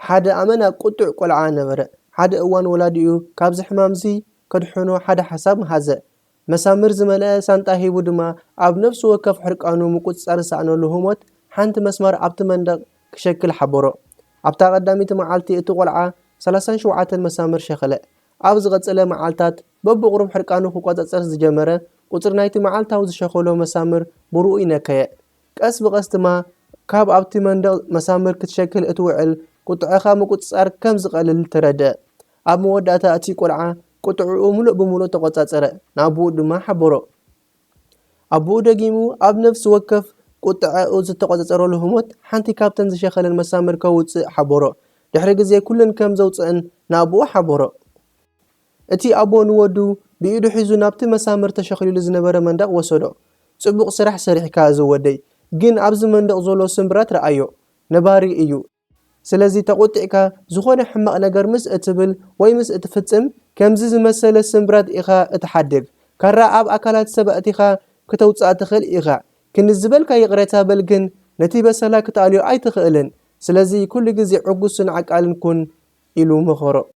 ሓደ ኣመና ቁጡዕ ቆልዓ ነበረ። ሓደ እዋን ወላዲኡ ካብዚ ሕማምዚ ከድሕኖ ሓደ ሓሳብ መሃዘ። መሳምር ዝመልአ ሳንጣ ሂቡ ድማ ኣብ ነፍሲ ወከፍ ሕርቃኑ ምቁጽጻር ዝሰኣነሉ ህሞት ሓንቲ መስማር ኣብቲ መንደቕ ክሸክል ሓበሮ። ኣብታ ቀዳሚት መዓልቲ እቲ ቆልዓ ሰላሳን ሸውዓተን መሳምር ሸኸለ። ኣብ ዝቐጸለ መዓልታት በብቑሩብ ሕርቃኑ ክቆጻጸር ዝጀመረ። ቁጽሪ ናይቲ መዓልታዊ ዝሸኸሎ መሳምር ብሩኡ ይነከየ። ቀስ ብቐስ ድማ ካብ ኣብቲ መንደቕ መሳምር ክትሸክል እትውዕል ቁጥዐኻ ምቁጽጻር ከም ዝቐልል ተረድአ። ኣብ መወዳእታ እቲ ቆልዓ ቁጥዕኡ ምሉእ ብምሉእ ተቖጻጸረ፣ ንኣቦኡ ድማ ሓበሮ። ኣቦኡ ደጊሙ ኣብ ነፍሲ ወከፍ ቁጥዐኡ ዝተቖጻጸረሉ ህሞት ሓንቲ ካብተን ዝሸኸለን መሳምር ከውጽእ ሓበሮ። ድሕሪ ግዜ ኩለን ከም ዘውጽአን ንኣቦኡ ሓበሮ። እቲ ኣቦ ንወዱ ብኢዱ ሒዙ ናብቲ መሳምር ተሸኺሉሉ ዝነበረ መንደቕ ወሰዶ። ጽቡቕ ስራሕ ሰሪሕካ እዚ ወደይ፣ ግን ኣብዚ መንደቕ ዘሎ ስምብራት ረኣዮ፣ ነባሪ እዩ። ስለዚ ተቖጢዕካ ዝኾነ ሕማቕ ነገር ምስ እትብል ወይ ምስ እትፍጽም ከምዚ ዝመሰለ ስምብራት ኢኻ እትሓድግ። ካራ ኣብ ኣካላት ሰብ ኣእቲኻ ክተውጽኣ ትኽእል ኢኻ። ክንዲ ዝበልካ ይቕሬታ በል፣ ግን ነቲ በሰላ ክትኣልዮ ኣይትኽእልን። ስለዚ ኩሉ ግዜ ዕጉስን ዓቃልን ኩን ኢሉ መኸሮ።